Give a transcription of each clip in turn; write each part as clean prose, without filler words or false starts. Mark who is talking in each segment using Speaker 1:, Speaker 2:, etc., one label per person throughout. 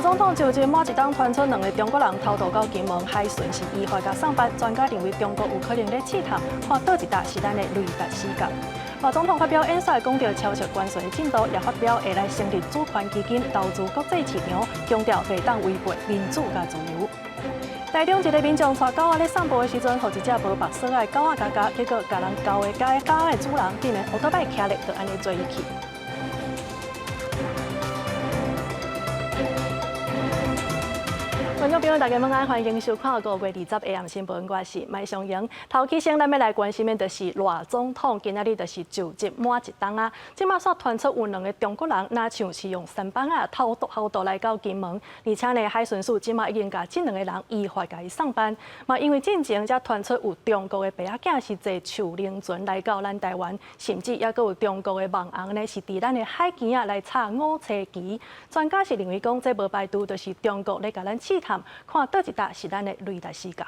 Speaker 1: 總統就職滿一冬傳出兩个中國人偷渡到金門海巡是依法共送辦，專家認為中國有可能咧試探，看佗一搭是咱的雷達死角。賴總統發表演說，講著超速關稅的進度，也發表會來成立主權基金投資國際市場，強調袂當違背民主佮自由。台中一个民眾帶狗仔咧散步的時陣，予一隻無縛索的狗仔咬咬，結果共人咬的咬狗仔的主人竟然烏托擺騎咧，就按呢追去。觀眾朋友，大家晚安，歡迎收看5月20下暗新聞，我是麥尚瑩。頭起先，咱欲來關心的就是賴總統今仔日就是就職滿一冬啊。這馬煞傳出有兩个中國人，若像是用舢舨仔偷渡偷渡來到金門，而且呢，海巡署這馬已經共這兩个人依法共伊送辦。嘛，因為進前才傳出有中國的白仔囝是坐樹奶船來到咱台灣，甚至猶閣有中國的網紅呢，是佇咱的海墘仔來插五星旗。專家是認為講，這無排除就是中國咧共咱試探，看佗一搭是咱的雷達死角。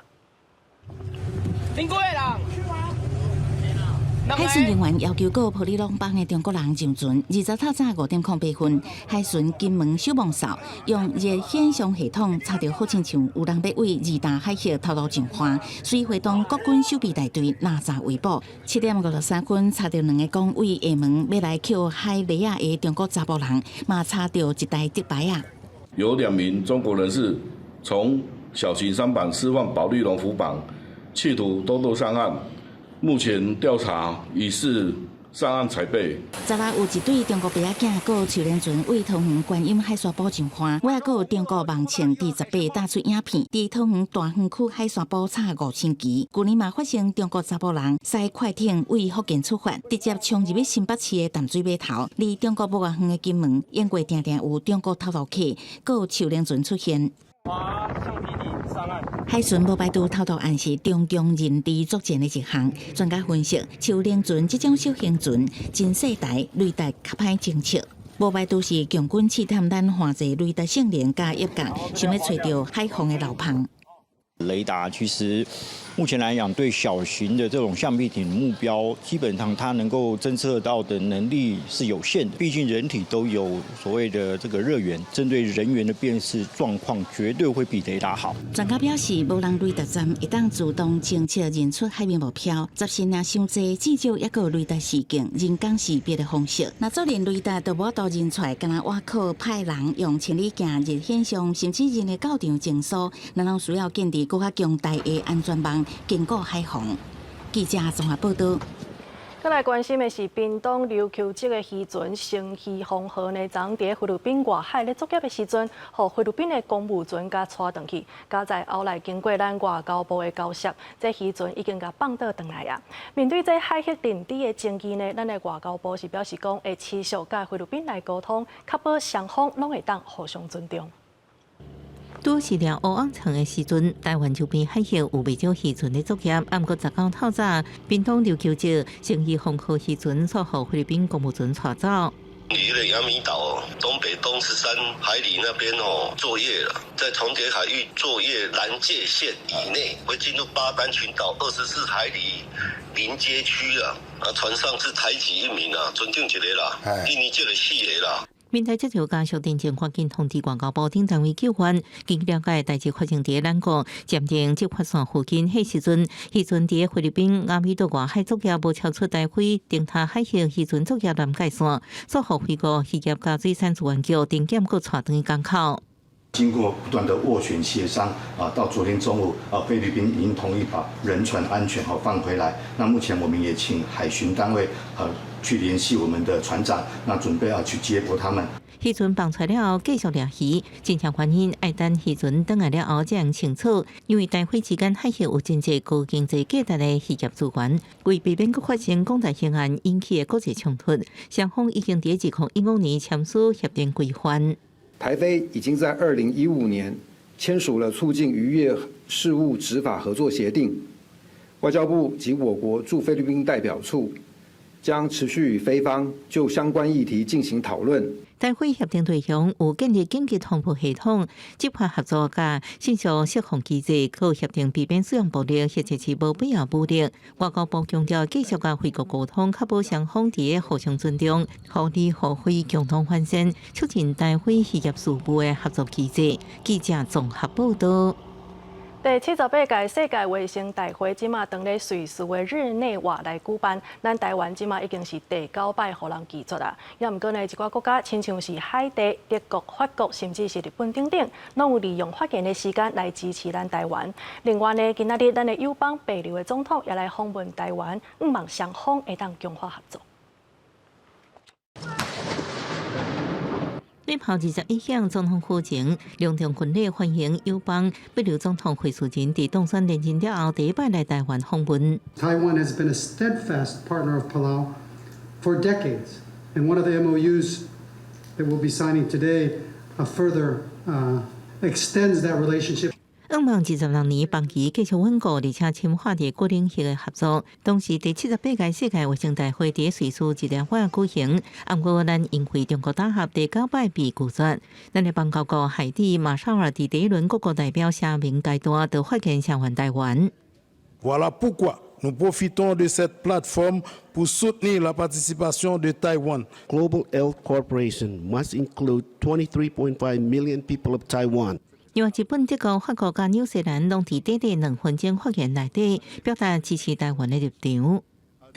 Speaker 2: 恁幾个人？
Speaker 3: 海巡人員要求閣保利龍幫的中國人上船。20透早5點08分，海巡金門守望哨用熱顯像系統查著好親像有人欲佇二擔海域偷渡上岸，隨會動國軍守備大隊攔查圍捕。7點53分查著兩个講佇廈門欲來抾海螺仔的中國查埔人，嘛查著一台竹排仔。
Speaker 4: 有兩名中國人士從小型舢板釋放保麗龍浮板，企圖偷渡上岸。目前調查疑似上岸採貝。
Speaker 3: 昨昏有一對中國白仔囝，閣樹奶船佇桃園觀音海沙埔上岸，猶閣有中國網紅佇18打出影片，佇桃園大園區海沙埔插五星旗。舊年嘛發生中國查埔人駛快艇佇福建出發，直接衝入去新北市的淡水碼頭。離中國無偌遠的金門，永過定定有中國偷渡客，閣有樹奶船出現。海巡無排除偷渡案是中共認知作戰的一項。專家分析，樹奶船這種小型船真細台，雷達較歹偵測，無排除是共軍試探咱偌濟雷達性能佮業界，想欲揣著海防的漏縫。
Speaker 5: 雷達其實目前來講，對小型的這種橡皮艇目標，基本上它能夠偵測到的能力是有限的。畢竟人體都有所謂的這個熱源，針對人員的辨識狀況，絕對會比雷達好。
Speaker 3: 專家表示，無人雷達站會當自動偵測認出海面目標，雜訊若傷濟，至少猶閣有雷達視鏡人工識別的方式。若做連雷達都無法度認出來，敢若倚靠派人用千里鏡、熱顯像，甚至人的到場證書，咱攏需要建立閣較強大的安全網，堅固海防。記者綜合報導。
Speaker 1: 閣來關心的是，屏東琉球籍的漁船“星漁風號”呢，昨昏佇菲律賓外海咧作業的時陣，予菲律賓的公務船共帶轉去。佳哉後來經過咱外交部的交涉，這漁船已經共放倒轉來啊。面對這海域認知的爭議呢，咱的外交部是表示講，會持續佮菲律賓來溝通，確保雙方攏會當互相尊重。
Speaker 6: 拄是掠烏甕層的時陣，台灣周邊海域有袂少漁船咧作業。毋過19透早，屏東琉球籍星漁風號漁船煞予菲律賓公務船帶走。
Speaker 7: 離了亞米島東北東13海里那邊哦作業了，在重疊海域作業藍界線以內，會進入巴丹群島24海里鄰接區了。啊，船上是台籍一名啊，船長一个啦，印尼籍的四个啦。
Speaker 6: 闽台接到家屬電情，趕緊通知外交部等單位救援。根據了解，代誌發生佇咱國暫定執法線附近，彼時陣，漁船佇菲律賓亞美島外海作業，無超出台海頂塔海域漁船作業藍界線，煞予菲國漁業佮水產資源局臨檢閣帶轉去港口。
Speaker 8: 經過不斷的斡旋協商，啊，到昨天中午，啊，菲律賓已經同意把人船安全好放回來。那目前我們也請海巡單位，去聯繫我們的船長，那準備要去接駁他們。
Speaker 6: 漁船放出了後，繼續掠魚，真正原因愛等漁船轉來了後才能清楚。因為台菲之間海域有真濟高經濟價值的漁業資源，為避免閣發生講台懸案引起的國際衝突，雙方已經佇2015年簽署協定規範。
Speaker 9: 台菲已經在2015年簽署了促進漁業事務執法合作協定，外交部及我國駐菲律賓代表處將持續與菲方就相關議題進行討論。
Speaker 6: 台菲協定對象有建立緊急通報系統、執法合作佮信息釋放機制，閣協定避免使用暴力或者是無必要武力。外交部強調，繼續佮菲國溝通，確保雙方佇咧互相尊重、互利互惠、共同發展，促進台菲漁業事務的合作機制。記者綜合報道。
Speaker 1: 第78屆世界衛生大會這馬當咧瑞士的日內瓦來舉辦，咱台灣這馬已經是第九擺予人拒絕啦。也毋過呢，一寡國家，親像是海地、德國、法國，甚至是日本等等，攏有利用發言的時間來支持咱台灣。另外呢，今仔日咱的友邦帛琉的總統也來訪問台灣，向望雙方會當強化合作。
Speaker 6: 禮炮21響總統府前，隆重軍禮歡迎友邦帛琉總統惠恕仁佇當選連任了後，第一擺來台灣訪問。
Speaker 10: Taiwan has been a steadfast partner of Palau for decades, and one of the MOUs that we'll be signing today further extends that relationship.
Speaker 6: 向望26年邦誼繼續穩固，而且深化佇各領域的合作。當時第78屆世界衛生大會佇瑞士日內瓦舉行，毋過咱因為中國打合第九擺被拒絕。咱的邦交國海地馬紹爾佇第一輪各國代表聲明階段就發言聲援台灣。
Speaker 11: Voilà pourquoi nous profitons de cette plateforme pour soutenir la participation de Taïwan.
Speaker 12: Global Health Cooperation must include 23.5 million people of Taiwan.
Speaker 6: 另外，日本、德國、法國佮紐西蘭攏佇短短2分鐘發言內底，表達支持台灣的立場。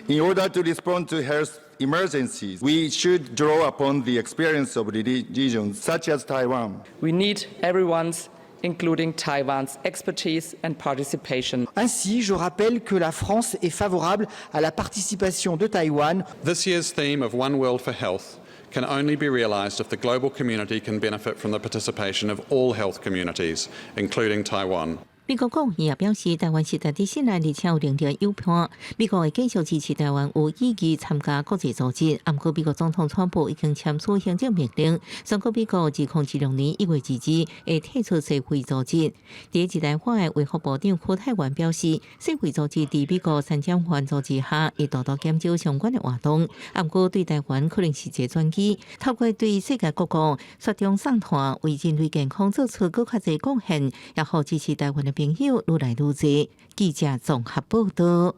Speaker 13: In order to respond to health emergencies, we should draw upon the experience of the regions such as Taiwan.
Speaker 14: We need everyone's, including Taiwan's, expertise and participation.
Speaker 15: Ainsi, je rappelle que la France est favorable à la participation de Taïwan.
Speaker 16: This year's theme of One World for Health can only be realized if the global community can benefit from the participation of all health communities, including Taiwan.
Speaker 6: 美國國務院也表示，台灣實在佇信賴，而且有能力友伴。美國會繼續支持台灣有意義參加國際組織。毋過，美國總統川普已經簽署行政命令，宣告美國2026年1月2日會退出世衛組織。佇日內瓦的衛福部長屈泰源表示，世衛組織佇美國前瞻援助之下，會大大減少相關的活動。毋過，對台灣可能是一個轉機，透過對世界各國雪中送炭，為人類健康做出閣較濟貢獻，也予支持台灣的朋友愈來愈濟。記者綜合報道。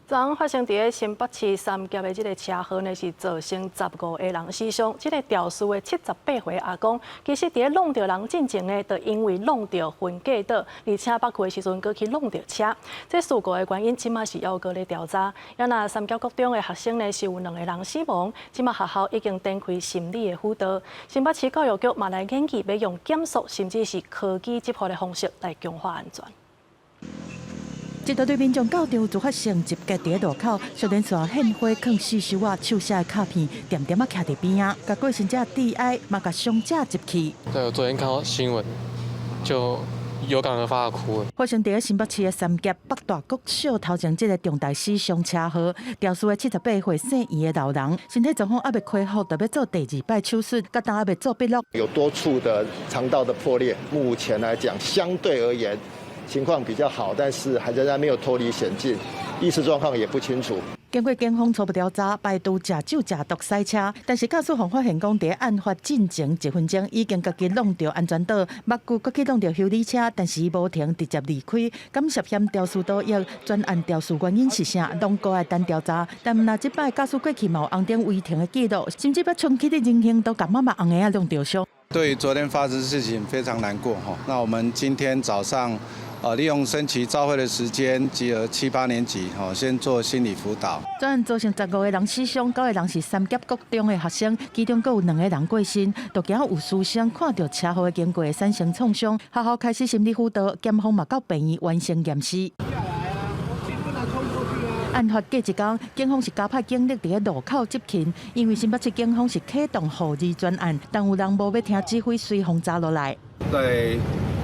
Speaker 1: 昨昏發生佇咧新北市三峽的這个車禍呢，是造成15個人死傷。這个肇事的78歲阿公，其實佇咧挵著人進前呢，就因為挵著分隔島，而且北去的時陣，閣去挵著車。這事故的原因，這馬是猶閣咧調查。啊若三峽國中的學生呢，是有兩個人死亡，這馬學校已經展開心理的輔導。新北市教育局嘛來研究，欲用減速，甚至是科技執法的方式來強化安全。
Speaker 17: 一大堆民眾到場自發性集結佇路口，小連綴獻花、囥四收仔、手寫的卡片，恬恬仔徛佇邊仔，共過身者致哀，嘛共傷者集氣。
Speaker 18: 對，我昨天看到新聞，就有感而發哭。
Speaker 17: 發生佇新北市的三峽北大國小頭前，這个重大死傷車禍，肇事的78歲姓余的老人，身體狀況猶未恢復，就欲做第二擺手術，佮當猶未做筆錄。
Speaker 19: 有多處的腸道的破裂，目前來講，相對而言，情況比較好，但是還仍然沒有脫離險境，意識狀況也不清楚。
Speaker 17: 經過警方初步調查，排除食酒食毒駛車，但是駕駛方發現講，佇案發進前1分鐘已經家己挵著安全島，目睭閣去挵著修理車，但是伊無停，直接離開。敢涉嫌肇事逃逸，專案肇事原因是啥，攏閣愛等調查。但毋但這擺駕駛過去嘛有紅燈違停的記錄，甚至欲衝去佇人行道，共媽媽紅的仔挵著傷。
Speaker 20: 對於昨天發生的事情非常難過哈。那我們今天早上，利用升旗朝會的時間，集合七八年級，先做心理輔導。
Speaker 17: 全案造成15個人死傷，9個人是三峽國中的學生，其中閣有兩個人過身，就驚有師生看著車禍的經過產生創傷，學校開始心理輔導，檢方嘛到病院完成驗屍。案發過一工，警方是加派警力佇咧路口執勤，因為新北市警方是啟動護兒專案，但有人無欲聽指揮，隨風砸落來。
Speaker 21: 在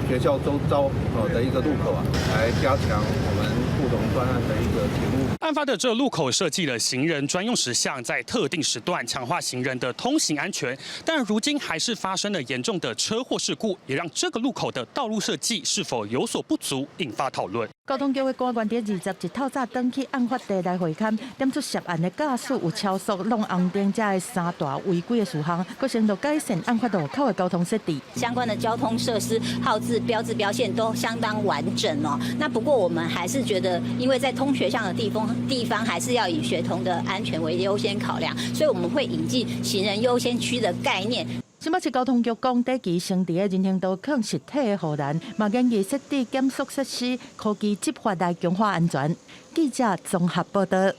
Speaker 21: 學校周遭的一個路口啊，來加強我們護童專案的一個勤務。
Speaker 22: 案發的這路口設計了行人專用時相，在特定時段強化行人的通行安全，但如今還是發生了嚴重的車禍事故，也讓這個路口的道路設計是否有所不足，引發討論。
Speaker 17: 交通局的官員佇21透早轉去案發地來會勘，檢出涉案的駕駛有超速、挵紅燈這个三大違規的事項，閣承諾改善案發路口的交通設置。
Speaker 2: 相關的交通設施、號誌、標誌、標線都相當完整哦。那不過我們還是覺得，因為在通學巷的地方，還是要以學童的安全為優先考量，所以我們會引進行人優先區的概念。
Speaker 17: 新北市交通局講，短期先佇个人行道囥實體的護欄，嘛建議設置減速設施、科技執法來強化安全。記者綜合報道。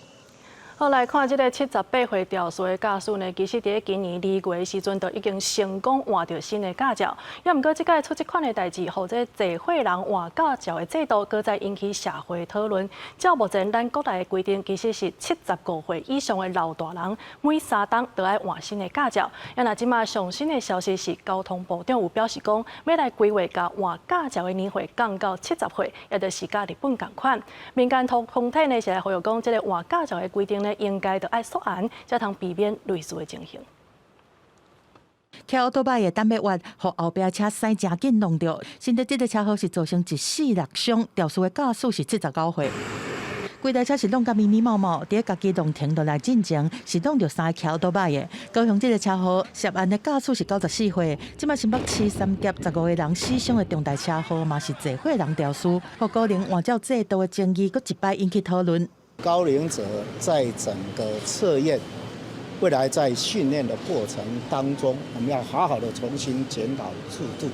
Speaker 1: 好，來看這个78歲肇事的駕駛呢，其實佇今年2月的時陣就已經成功換著新的駕照。也毋過，這擺出這款的代誌，予這濟歲人換駕照的制度，閣再引起社會討論。照目前咱國內的規定，其實是75歲以上的老大人，每3冬都愛換新的駕照。啊，若這馬上新的消息是，交通部長有表示講，欲來規劃共換駕照的年歲降到70歲，也就是佮日本仝款。民間團體呢是來呼籲講，這个換駕照的規定呢，應該著愛縮限，才通避免類似的情形。
Speaker 17: 騎歐多擺的等欲彎，予後壁車駛誠緊挵著，新竹這个車禍是造成一死六傷，肇事的駕駛是79歲。規台車是挵甲密密麻麻，佇家己挵停落來進前，是挵著三个騎歐多擺的。高雄這个車禍涉案的駕駛是94歲，這馬新北市三峽15個人死傷的重大車禍嘛是濟歲人肇事，予高齡換照制度的爭議閣一擺引起討論。
Speaker 4: 高齡者在整個測驗、未來在訓練的過程當中，我們要好好的重新檢討制度。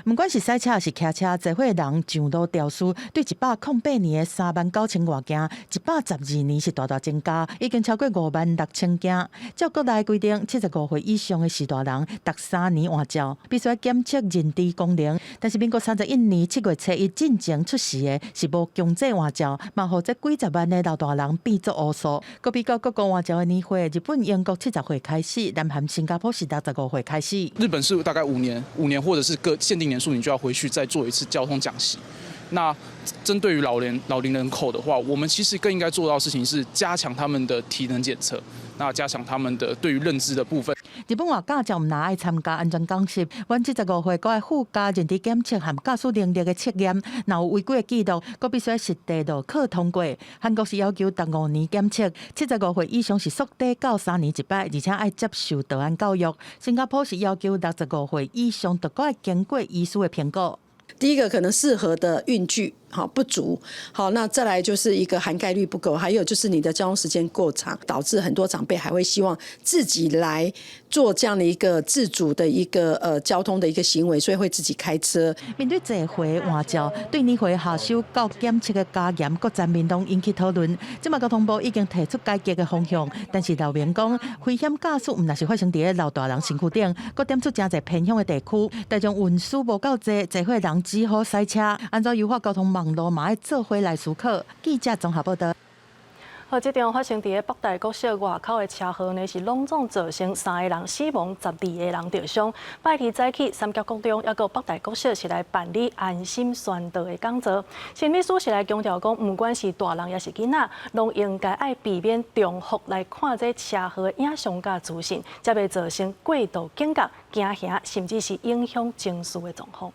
Speaker 17: 毋管是駛車抑是騎車，濟歲人上路肇事，對108年的3萬9千外件，112年是大大增加，已經超過5萬6千件。照國內規定，75歲以上的序大人，逐3年換照，必須檢測認知功能。但是民國31年7月初一進前出世的，是無強制換照，嘛予這幾十萬的老大人變做烏數。閣比較各國換照的年歲，日本、英國70歲開始，南韓、新加坡是65歲開始。
Speaker 23: 日本是大概五年，5年或者是個限定年數，你就要回去再做一次交通講習。那針對於老齡人口的話，我們其實更應該做到的事情是加強他們的體能檢測，那加強他們的對於認知的部分。
Speaker 17: 日本換駕照毋但愛參加安全講習，滿75歲閣愛附加認知檢測和駕駛能力的測驗，若有違規的記錄，閣必須實地路考通過。韓國是要求逐5年檢測，七十五歲以上是縮短到3年一擺，而且愛接受導安教育。新加坡是要求65歲以上，都閣愛經過醫師的評估。
Speaker 24: 第一個可能適合的運具好不足，好，那再來就是一個涵蓋率不夠，還有就是你的交通時間過長，導致很多長輩還會希望自己來做這樣的一個自主的一個交通的一個行為，所以會自己開車。
Speaker 17: 面對濟歲換照，對年歲下修到檢測的加嚴，閣全面攏引起討論。這馬交通部已經提出改革的方向，但是劉明講，危險駕駛毋但是發生佇咧老大人身軀頂，閣點出誠濟偏鄉的地區，大眾運輸無夠濟，濟歲人只好駛車。按怎優化交通網路，嘛愛做伙來思考。記者綜合報道。
Speaker 1: 好，這場發生佇咧北大國小外口的車禍呢，是攏總造成三个人死亡，12個人著傷。拜二早起，三峽國中抑閣北大國小是來辦理安心宣導的講座。心理師是來強調講，毋管是大人抑是囡仔，攏應該愛避免重複來看這車禍的影像佮資訊，才袂造成過度警覺、驚嚇，甚至是影響情緒的狀況。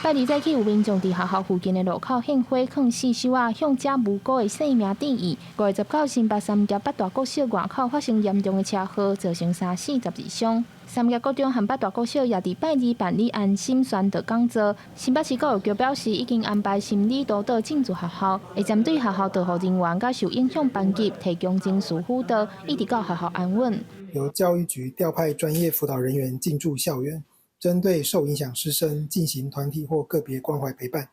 Speaker 25: 拜二早起有民眾佇學校附近的路口獻花、囥四手仔，向遮無辜的生命致意。5月19，新北三峽八大國小外口發生嚴重的車禍，造成三死十二傷。三峽國中和八大國小也佇拜二辦理安心宣導講座。新北市教育局表示，已經安排心理督導進駐學校，會針對學校導護人員佮受影響班級提供情緒輔導，一直到學校安穩。
Speaker 26: 由教育局調派專業輔導人員進駐校園。針對受影響師生進行團體或個別關懷陪伴，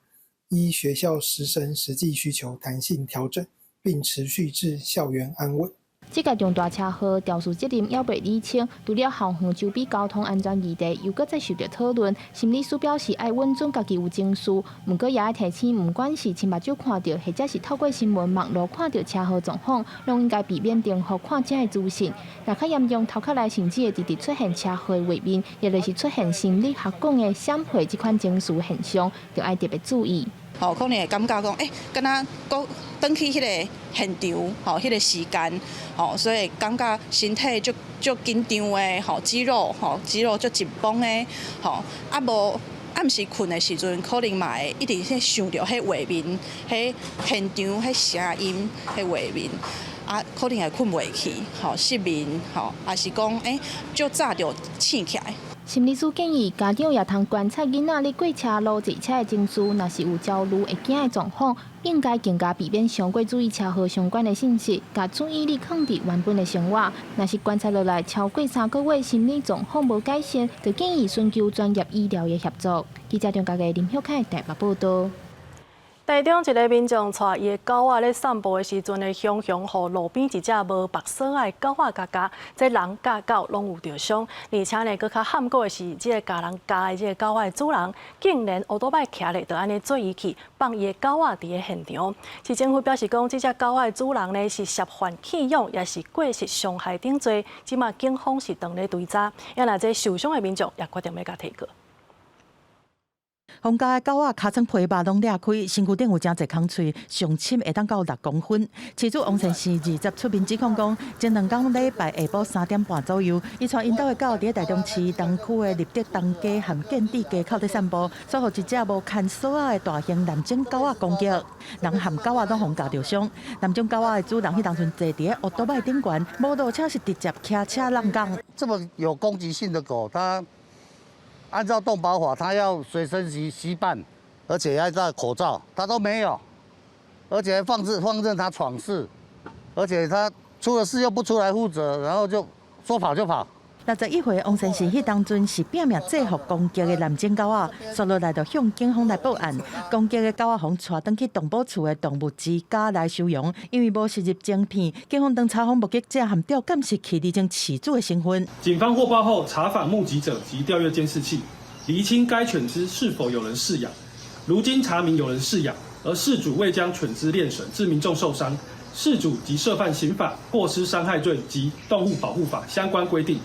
Speaker 26: 依學校師生實際需求彈性調整，並持續至校園安穩。
Speaker 25: 這個重大車禍，肇事責任猶未理清，除了校園周邊交通安全議題，又閣再受著討論。心理師表示，愛穩準家己有情緒，毋過也愛提醒，毋管是親目睭看著，或者是透過新聞網路看著車禍狀況，攏應該避免重複看這个資訊。若較嚴重，頭殼內甚至會直直出現車禍畫面，抑或是出現心理學講的閃回這款情緒現象，就愛特別注意。
Speaker 27: 吼，可能會感覺講，欸，敢若閣轉去彼个現場，吼，彼个時間，吼，所以感覺身體足足緊張的，吼，肌肉，吼，肌肉足緊繃的，吼，啊無，暗時睏的時陣，可能嘛會一直去想著彼畫面、彼現場、彼聲音、彼畫面，啊，可能會睏袂去，吼，失眠，吼，抑是講足早就醒起來。
Speaker 25: 心理師建議家長也通觀察囡仔咧過車路坐車的情緒，若是有焦慮、會驚的狀況，應該更加避免傷過注意車禍相關的信息，共注意力囥佇原本的生活。若是觀察落來超過3個月，心理狀況無改善，就建議尋求專業醫療的協助。記者張家傑、林旭凱台北報導。
Speaker 1: 台中一个民眾帶伊的狗仔咧散步的時陣呢，雄雄予路邊一隻無縛鎖的狗仔共咬，這人佮狗攏有著傷，而且呢，閣較譀古的是，這个共人咬的這个狗仔的主人，竟然烏多擺徛咧，就按呢做伊去放伊的狗仔佇咧現場。市政府表示講，這隻狗仔的主人呢是涉犯棄養，抑是過失傷害等罪，這馬警方是當咧追查。啊若這受傷的民眾也決定欲共提告。
Speaker 17: 予咬的狗仔尻川皮肉攏裂開，身軀頂有誠濟空喙，上深會當到6公分。飼主王先生20出面指控講，前兩工禮拜下晡3點半左右，伊帶𪜶兜的狗佇台中市東區的立德東街和建智街口咧散步，煞予一隻無牽索仔的大型藍種狗仔攻擊，人和狗仔攏予咬著傷。藍種狗仔的主人彼當陣坐佇咧烏多擺頂懸，無落車是直接騎車挵工。
Speaker 3: 這麼有攻擊性的狗，它按照動保法，它要隨身攜攜伴，而且要戴口罩，它都沒有，而且放置放任它闖事，而且它出了事又不出來負責，然後就說跑就跑。
Speaker 17: 61歲王先生彼當陣是拼命制服攻擊的藍種狗仔，煞落來就向警方來報案。攻擊的狗仔予帶轉去動保處的動物之家來收容，因為無植入晶片，警方當查訪目擊者和調監視器釐清飼主的身份。
Speaker 5: 警方獲報後，查訪目擊者及調閱監視器，釐清該犬隻是否有人飼養。如今查明有人飼養，而飼主未將犬隻鏈繩，致民眾受傷，飼主即涉犯刑法過失傷害罪及動物保護法相關規定。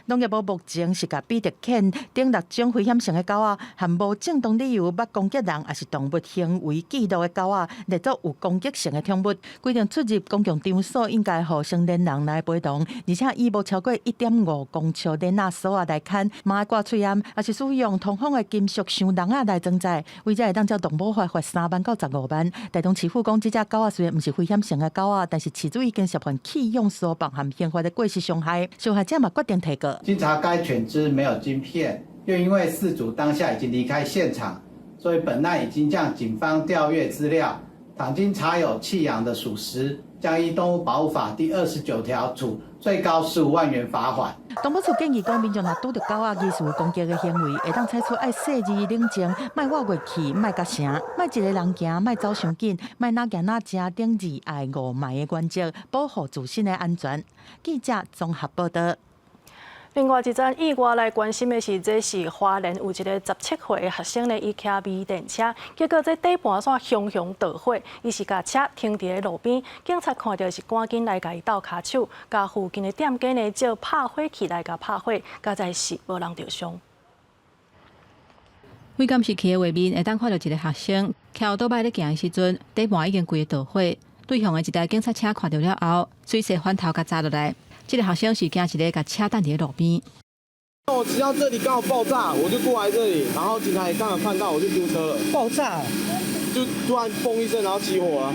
Speaker 17: 農業部目前是共比特犬等六種危險性的狗仔，和無正當理由欲攻擊人，抑是動物行為記錄的狗仔，列作有攻擊性的寵物。規定出入公共場所應該予成年人來陪同，而且以無超過1.5公尺鏈仔索仔來牽，嘛愛掛喙罨，抑是使用通風的金屬箱籠仔來裝載。違者會當照動保法罰3萬到15萬。台中市府講，這隻狗仔雖然毋是危險性的狗仔，但是飼主已經涉犯棄養疏放和刑法的過失傷害，受害者嘛決定提告。
Speaker 7: 經查該犬隻沒有晶片，又因為飼主當下已經離開現場，所以本案已經向警方調閱資料。倘經查有棄養的屬實，將依動物保護法第29條處最高15萬元罰款。
Speaker 17: 動保處建議講，民眾若拄著狗仔疑似有攻擊的行為，會當採取愛細膩冷靜，莫倚過去，莫共聲，莫一个人行，莫走傷緊，莫若行若食等二愛五莫的原則，保護自身的安全。記者綜合報道。
Speaker 1: 另外一則意外來關心的是，這是花蓮有一个17歲的學生呢，伊騎微電車，結果這底盤煞熊熊著火，伊是共車停佇咧路邊，警察看著是趕緊來共伊鬥跤手，共附近的店家呢借拍火器來共拍火，佳哉是無人著傷。
Speaker 8: 對監視器的畫面會當看著一个學生騎歐多擺咧行的時陣，底盤已經規个著火，對向的一台警察車看著了後，隨勢翻頭共閘落來。這个學生是驚一个共車擋佇路邊。
Speaker 9: 我騎到這裡剛好爆炸，我就過來這裡，然後警察也剛好看到，我就丟車了。
Speaker 15: 爆炸？
Speaker 9: 就突然嘣一聲，然後起火了。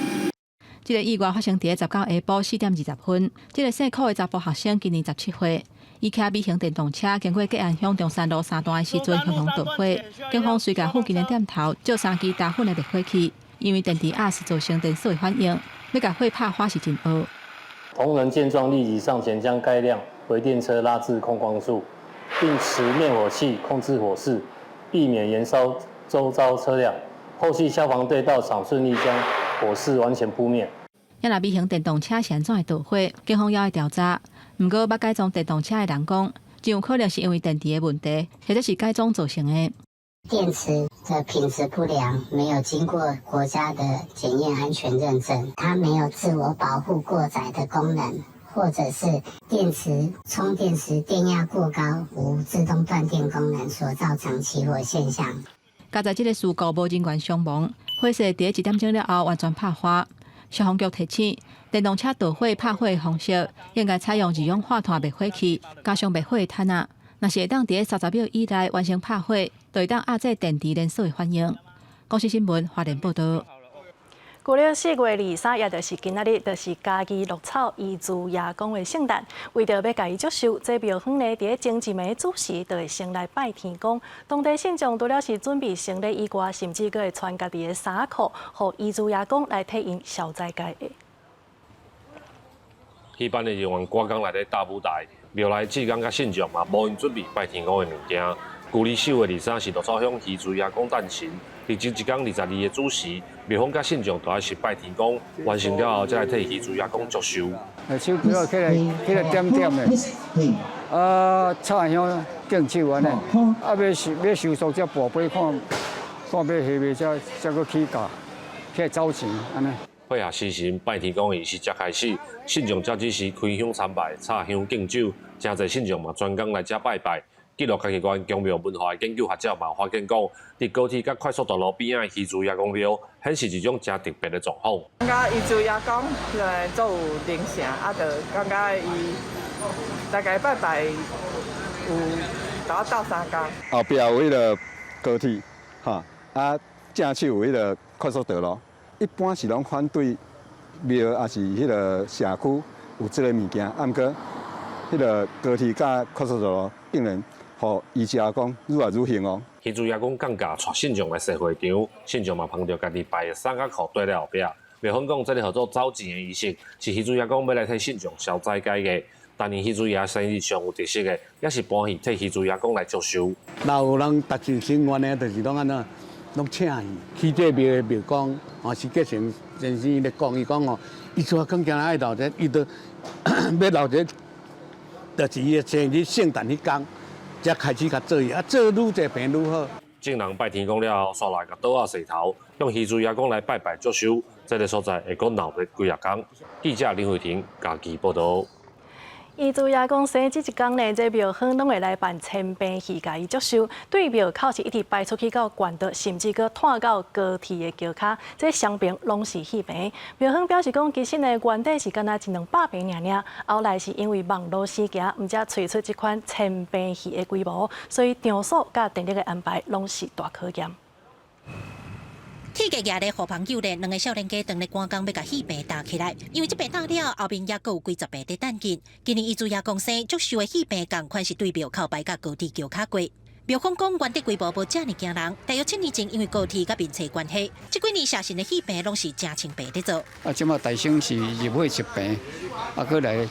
Speaker 8: 這个意外發生佇19下晡4點20分。這个姓柯的查埔學生今年17歲，伊騎微型電動車經過吉安鄉中山路三段的時陣，熊熊著火。警方隨共附近的店頭借三支打粉的滅火器，因為電池壓是造成連鎖的反應，欲共火拍花是真學。
Speaker 10: 同仁見狀，立即上前將該輛微電車拉至空曠處，並持滅火器控制火勢，避免延燒周遭車輛。後續消防隊到場，順利將火勢完全撲滅。
Speaker 8: 啊若微型電動車是按怎會著火？警方猶咧調查。毋過，捌改裝電動車的人講，真有可能是因為電池的問題，或者是改裝造成的。
Speaker 11: 電池的品質不良，沒有經過國家的檢驗安全認證，它沒有自我保護過載的功能，或者是電池充電時電壓過高，無自動斷電功能所造成起火現象。
Speaker 8: 佳哉這个事故無人員傷亡，火勢佇1點鐘了後完全拍花。消防局提醒，電動車著火拍火的方式應該採用二氧化碳滅火器，加上滅火的毯仔。若是會當佇30秒以內完成拍火，就會當壓制電池連鎖的反應。公視新聞花蓮報導。
Speaker 1: 舊曆4月23，也就是今仔日，就是嘉義鹿草伊苴爺公的聖誕。為著欲共伊祝壽，這廟方呢，佇咧前一暝子時就會先來拜天公。當地信眾除了是準備行禮以外，甚至閣會穿家己的衫褲，予伊苴爺公來替𪜶消災解厄。
Speaker 6: 戲班的人員趕工來咧搭舞台，廟內志工佮信眾嘛，無閒準備拜天公的物件。舊曆4月23是鹿草鄉伊苴爺公誕辰，佇前一工22的子時，廟方佮信眾都愛是拜天公，完成了後，才來替伊苴爺公祝壽。
Speaker 12: 手機啊，起來起來點點的，啊，插香敬酒按呢，啊，欲收欲收束才跋杯看，看欲下袂才才閣起價，起來走錢按呢。
Speaker 6: 配合時辰拜天公儀式才開始，信眾才只是開香參拜、插香敬酒，誠濟信眾嘛專工來遮拜拜。記錄嘉義縣宮廟文化的研究學者嘛發現講，佇高鐵佮快速道路邊仔的伊苴爺公廟，顯示一種誠特別的狀況。
Speaker 13: 感覺伊苴爺公足有靈性，啊，就感覺伊大概拜拜有共我鬥相共。
Speaker 14: 後壁有彼个高鐵，哈，啊，正手有彼个快速道路。一般是攏反對廟，抑是彼个社區有這个物件，啊，毋過彼个高鐵佮快速道路竟然予伊苴爺公愈來愈興哦。
Speaker 6: 伊苴爺公降駕，帶信眾來踅會場，信眾嘛捧著家己拜的衫佮褲綴咧後壁。廟方講，這个號做走錢的儀式，是伊苴爺公欲來替信眾消災解厄。逐年伊苴爺生日上有特色的，也是搬戲替伊苴爺公來祝壽。
Speaker 16: 若有人達成心願的，就是攏按怎，攏請伊去這廟的廟公，哦，是結成先生咧講，伊講哦，伊苴爺公今日愛留這，伊都欲留這，就是伊的生日聖誕彼工，才開始共做戲，啊，做愈濟坪愈好。
Speaker 6: 眾人拜天公了後，煞來共桌仔洗頭，用伊苴爺公來拜拜祝壽，這个所在會閣鬧熱幾若工。記者林慧婷嘉義報導。
Speaker 1: 伊苴爺公生日這一工呢，這廟方攏會來辦千坪戲，共伊祝壽。對廟口是一直排出去到縣道，甚至閣湠到高鐵的橋跤，這雙爿攏是戲棚。廟方表示講，其實呢，原底是干焦一兩百坪爾爾，後來是因為網路生行，毋才揣出這款千坪戲的規模，所以場所佮電力的安排攏是大考驗。
Speaker 18: 鐵架蜈咧，予朋友咧，兩个少年家當咧趕工欲共戲棚搭起來，因為這棚搭了後面猶閣有幾十棚佇等緊。今年伊苴爺公生祝壽的戲棚仝款是對廟口排佮高鐵橋跤過。廟方講原底規模無遮爾驚人，大約7年前因為高鐵佮民車關係，這幾年社神的戲棚攏是成千棚佇做。
Speaker 12: 啊，這馬大省是入伙一棚，啊，閣來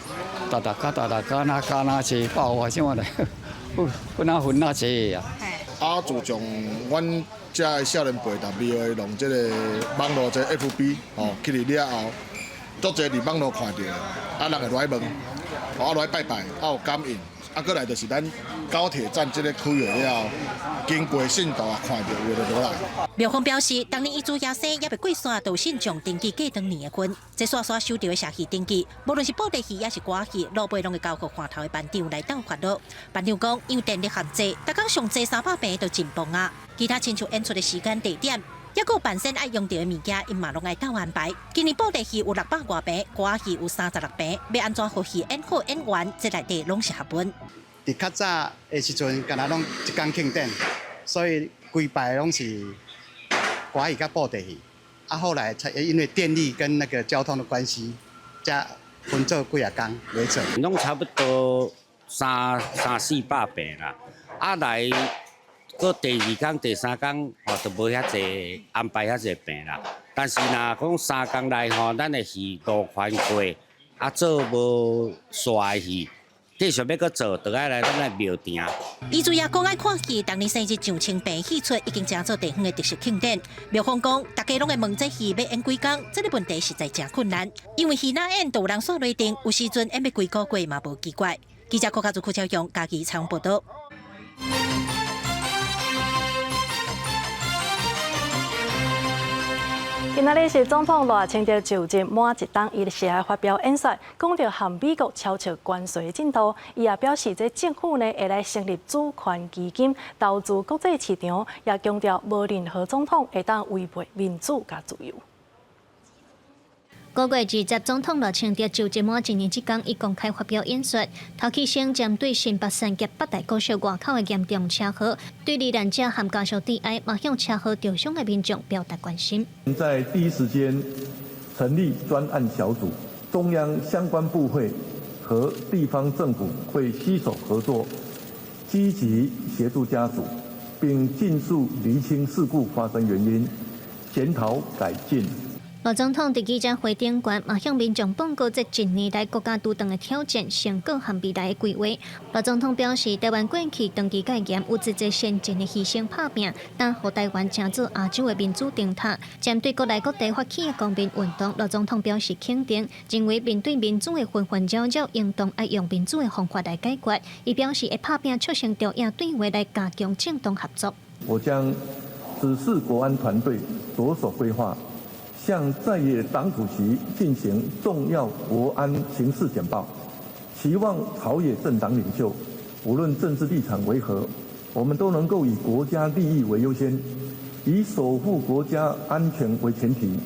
Speaker 12: 逐逐較逐逐加哪加哪濟爆發，這馬來分哪分哪濟啊。
Speaker 19: 啊，自從阮遮的少年輩踏廟的用這个網路這 FB 吼起來了後，足濟佇網路看著，啊人會來問，啊來拜拜，啊有感應，啊閣來就是咱高鐵站這个區域了後，經過信徒啊看著有的就來。
Speaker 18: 廟方表示，當年伊苴爺生猶未過線，就有信眾登記過當年的婚，這煞煞收著的社戲登記，無論是布袋戲抑是歌仔戲，路尾攏會交予岸頭的班長來鬥發落。班長講，因為電力限制，逐工上濟300坪就真忙啊。其他親像演出的時間地點，猶閣有扮演愛用著的物件，𪜶嘛攏愛鬥安排。今年布袋戲有600外坪，歌仔戲有36坪，欲按怎予戲演好演完，這內底攏是學問。
Speaker 7: 佇較早的時陣，敢若攏一工慶典，所以規擺攏是歌戲佮布袋戲。啊，後來才因為電力跟那個交通的關係，才分做幾若工來做。
Speaker 28: 攏差不多三三四百坪啦，啊來。閣第二工、第三工吼，就無遐濟安排遐濟坪啦。但是若講三工內吼，咱的戲路寬過，啊做無煞的戲，繼續欲閣做，就愛來咱的廟埕。
Speaker 18: 伊苴爺公愛看戲，逐年生日上千坪戲出，已經成做地方的特色慶典。廟方講，大家攏會問這戲欲演幾工，這个問題實在誠困難，因為戲若演，就有人煞落定，有時陣演欲幾個月嘛無奇怪。記者郭家祖、郭超勇，嘉義採訪報導。
Speaker 1: 今仔日是總統賴清德就任滿一冬，伊是來發表演說，講著和美國超出關稅進度。伊也表示，這政府呢會來成立主權基金，投資國際市場，也強調無任何總統會當違背民主佮自由。
Speaker 2: 5月20總統賴清德就職滿一年這工，伊公開發表演說，頭起先針對新北三峽八大國小外口的嚴重車禍，對罹難者和家屬致哀，嘛向車禍受傷的民眾表達關心。
Speaker 4: 在第一時間成立專案小組，中央相關部會和地方政府會攜手合作，積極協助家屬，並盡速釐清事故發生原因，檢討改進。
Speaker 2: 賴總統佇記者會頂懸，嘛向民眾報告這一年來國家拄著的挑戰、成果和未來的規劃。賴總統表示，台灣過去長期戒嚴，有足濟先進的犧牲拍拚，但予台灣成做亞洲的民主燈塔。針對國內各地發起的公民運動，賴總統表示肯定，認為面對民主的紛紛擾擾，應當愛用民主的方法來解決。伊表示會拍拚促成中印對話來加強政黨合作。
Speaker 4: 我將指示國安團隊着手規劃，向在野黨主席進行重要國安形勢簡報，期望朝野政黨領袖，無論政治立場為何，我們都能夠以國家利益為優先，以守護國家安全為前提，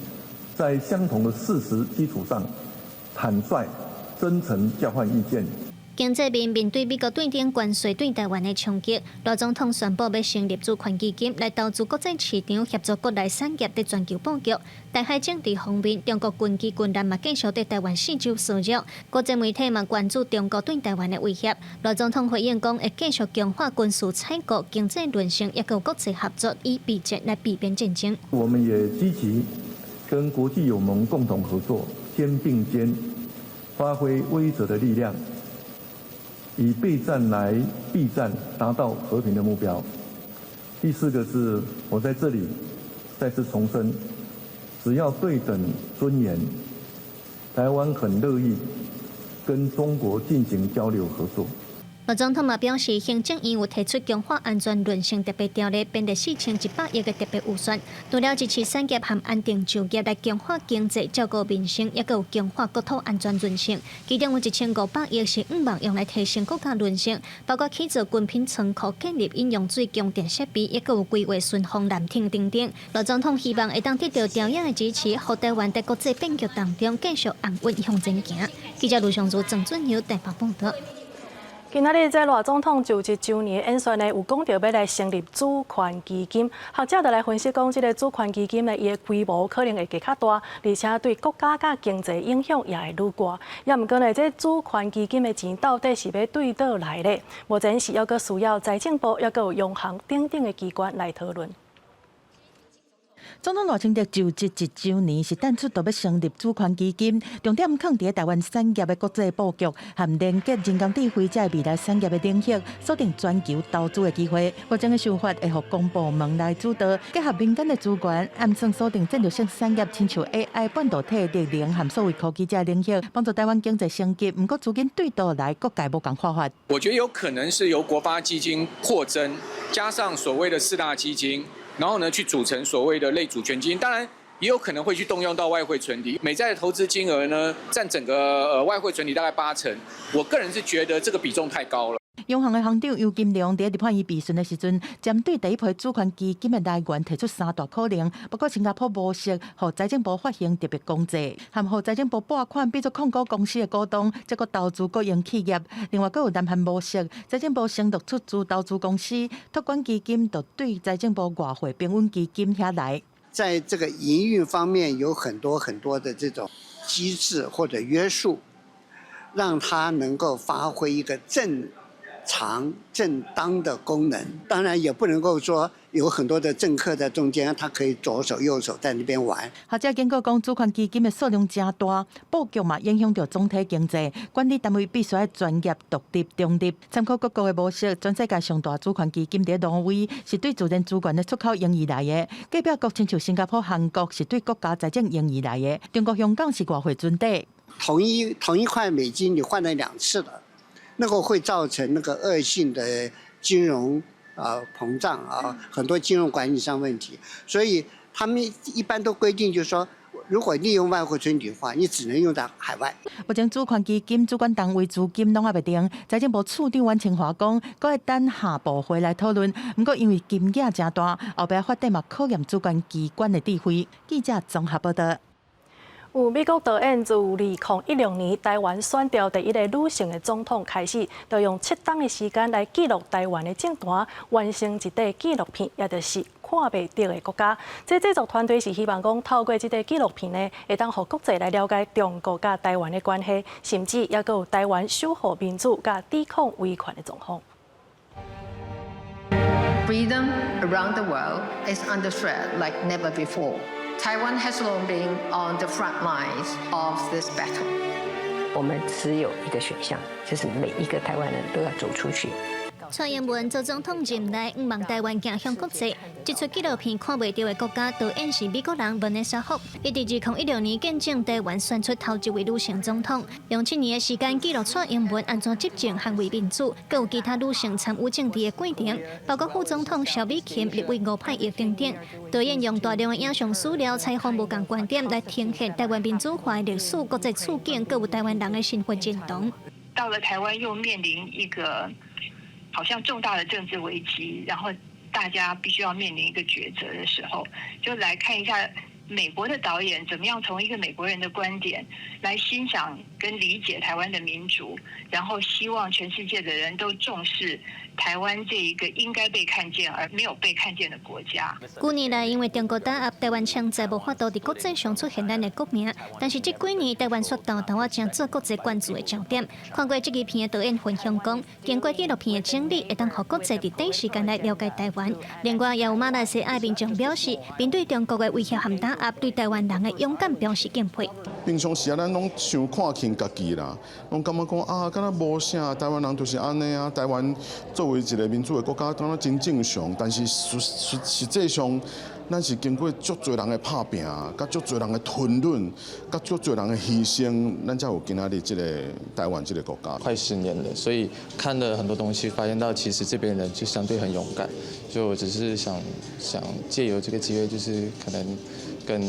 Speaker 4: 在相同的事實基礎上，坦率、真誠交換意見。
Speaker 2: 經濟面面對美國對等關稅對台灣的衝擊，賴總統宣布欲成立主權基金來投資國際市場，協助國內產業佇全球布局。台海政治方面，中國軍機軍艦嘛繼續佇台灣四周騷擾，國際媒體嘛關注中國對台灣的威脅。賴總統回應講，會繼續強化軍事採購、經濟韌性，抑閣有國際合作，以備戰來避免戰爭。
Speaker 4: 我們也積極跟國際友盟共同合作，肩並肩，發揮威懾的力量。以備戰來避戰，達到和平的目標。第四個是我在這裡再次重申，只要對等尊嚴，台灣很樂意跟中國進行交流合作。
Speaker 2: 賴總統嘛表示，行政院有提出強化安全韌性特別條例，編列4100億的特別預算，除了支持產業和安定就業來強化經濟、照顧民生，抑閣有強化國土安全韌性。其中有1500億是向望用來提升國家韌性，包括起造軍品倉庫、建立飲用水供電設備，抑閣有規劃順風艦艇等等。賴總統希望會當得到朝野的支持，予台灣佇國際變局當中繼續安穩向前行。記者盧尚如、鄭俊友台北報導。
Speaker 1: 今仔日這賴總統就職週年演說呢，有講著欲來成立主權基金。學者就來分析講，這个主權基金呢，伊的規模可能會加較大，而且對國家佮經濟影響也會愈大。也毋過呢，這主權基金的錢到底是欲對佗來咧？目前是猶閣需要財政部，抑閣有央行等等的機關來討論。
Speaker 17: 總統賴清德就職一週年，是淡出著欲成立主權基金，重點囥佇台灣產業的國際布局，和連結人工智慧這未來產業的領域，鎖定全球投資的機會。目前的想法會予公部門來主導，結合民間的資源，暗算鎖定戰略性產業，親像 AI、半導體、綠能和數位科技這領域，幫助台灣經濟升級。毋過資金對佗來，各界無仝看法。
Speaker 20: 我覺得有可能是由國發基金擴增，加上所謂的四大基金。然後呢，去組成所謂的類主權基金，當然也有可能會去動用到外匯存底。美債的投資金額呢，佔整個外匯存底大概8成。我個人是覺得這個比重太高了。
Speaker 17: 央行的行長游金龍佇立法院備詢的時陣，針對第一批主權基金的來源提出三大可能，包括新加坡模式，予財政部發行特別公債，和予財政部撥款變做控股公司的股東，再閣投資國營企業。另外，閣有南韓模式，財政部承諾出資投資公司，托管基金就對財政部外匯平穩基金遐來。
Speaker 21: 在這個營運方面有很多很多的這種機制或者約束，讓它能夠發揮一個正常正當的功能，當然也不能夠說有很多的政客在中間，他可以左手右手在那邊玩。
Speaker 17: 學者警告講，主權基金的數量誠大，布局嘛影響著總體經濟，管理單位必須愛專業、獨立、中立。參考各國的模式，全世界上大主權基金佇挪威是對自然資源的出口盈餘來的，隔壁國親像新加坡、韓國是對國家財政盈餘來的，中國香港是外匯存底。
Speaker 21: 同一塊美金，你換了兩次了。那個會造成那個惡性的金融啊膨脹啊，很多金融管理上問題，所以他們一般都規定，就是說，如果利用外匯存底的話，你只能用在海外。
Speaker 17: 目前主權基金主管單位資金攏猶未定，財政部次長阮清華講，閣會等下部會來討論。毋過因為金額誠大，後壁發展嘛考驗主管機關的智慧。記者綜合報道。
Speaker 1: 有美國導演自2016年台灣選著第一个女性的總統開始，就用7冬的時間來記錄台灣的政壇，完成一塊紀錄片，也就是看袂著的國家。這製作團隊是希望講透過這塊紀錄片呢，會當予國際來了解中國佮台灣的關係，甚至也閣有台灣守護民主佮抵抗威權的狀況。
Speaker 3: Freedom around the world is under threat like never before. Taiwan has long been on the front lines of this battle.
Speaker 5: 我們只有一個選項，就是每一個台灣人都要走出去。
Speaker 2: 蔡英文做總統任內，向望台灣行向國際。這齣紀錄片看袂著的國家，導演是美國人文尼莎福。伊佇2016年見證台灣選出頭一位女性總統，用7年的時間記錄蔡英文按怎執政捍衛民主，閣有其他女性參與政治的過程，包括副總統蕭美琴、立委吳霈玉等等。導演用大量的影像資料、採訪無仝觀點來呈現台灣民主化的歷史、國際處境，閣有台灣人的身份認同。
Speaker 22: 到了台灣又面臨一個好像重大的政治危機，然後大家必須要面臨一個抉擇的時候，就來看一下美國的導演怎麼樣從一個美國人的觀點來欣賞跟理解台灣的民主，然後希望全世界的人都重視台灣這一個應該被看見而沒有被看見的國家。
Speaker 2: 幾年來，因為中國打壓台灣，槍在無法度佇國際上出現咱的國名，但是這幾年台灣卻沓沓仔成做國際關注的焦點。看過這支片的導演分享講，經過紀錄片的整理，會當予國際佇短時間來了解台灣。另外，也有馬來西亞民眾表示，面對中國的威脅和打壓，對台灣人的勇敢表示敬佩。
Speaker 23: 平常時啊，咱攏傷看輕家己啦，攏感覺講啊，敢若無啥，台灣人就是按呢啊。台灣作為一個民主的國家，敢若真正常，但是實際上，咱是經過足濟人的拍拚，佮足濟人的吞忍，佮足濟人的犧牲，咱才有今仔日這個台灣這個國家。
Speaker 24: 快10年了，所以看了很多東西，發現到其實這邊人就相對很勇敢。所以我只是想想借由這個機會，就是可能跟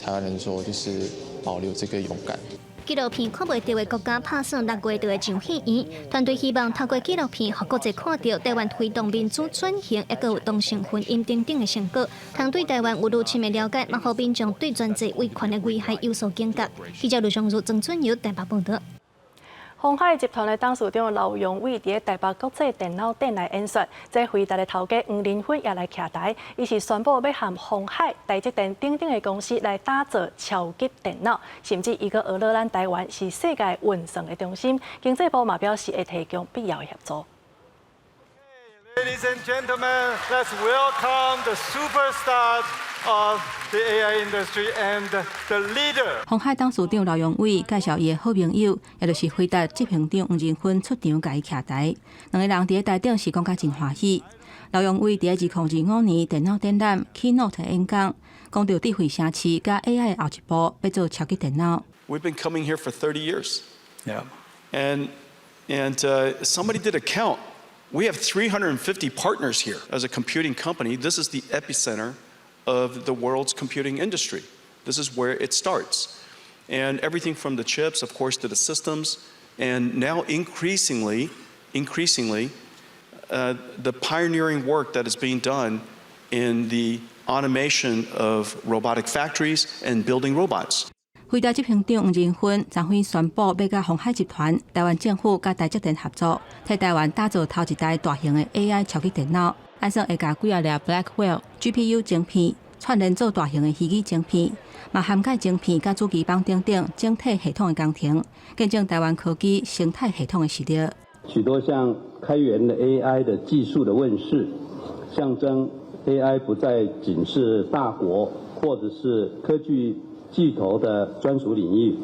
Speaker 24: 台灣人說，就是保留這個勇敢。
Speaker 2: 紀錄片看袂著的國家拍算6月就會上戲院，團隊希望透過紀錄片，予國際看著台灣推動民主轉型，抑閣有同性婚姻等等的成果，通對台灣有愈深的了解，嘛予民眾對專制威權的危害有所警覺。記者盧尚如、曾俊友台北報導。
Speaker 1: 鴻海集團的董事長劉揚偉佇台北國際電腦展來演說，這輝達的頭家黃仁勳也來徛台，伊是宣布欲和鴻海、台積電等等的公司來打造超級電腦，甚至伊閣呵咾咱台灣是世界運算的中心。經濟部嘛表示會提供必要的協助。
Speaker 25: Ladies and gentlemen, let's welcome the superstars of the AI industry and the leader.
Speaker 8: 鴻海董事長劉揚偉介紹伊的好朋友，也就是輝達執行長黃仁勳出場共伊徛台。兩个人佇台頂是講甲真歡喜。劉揚偉佇2025年電腦展覽 Keynote 演講，講著智慧城市佮 AI 後一步欲做超級電腦。
Speaker 26: We've been coming here for 30 years. Yeah. And somebody did a count. We have 350 partners here. As a computing company, this is the epicenter of the world's computing industry. This is where it starts. And everything from the chips, of course, to the systems, and now increasingly, increasingly, the pioneering work that is being done in the automation of robotic factories and building robots.
Speaker 8: 輝達執行長黃仁勳昨昏宣布，欲佮鴻海集團、台灣政府佮台積電合作，替台灣打造頭一台大型的 AI 超級電腦，按算會共幾仔粒 Blackwell GPU 晶片串聯做大型的虛擬晶片，嘛涵蓋晶片佮主機板等等整體系統的工程，見證台灣科技生態系統的實力。
Speaker 27: 許多項開源的 AI 的技術的問世，象徵 AI 不再僅是大國或者是科技巨頭的專屬領域，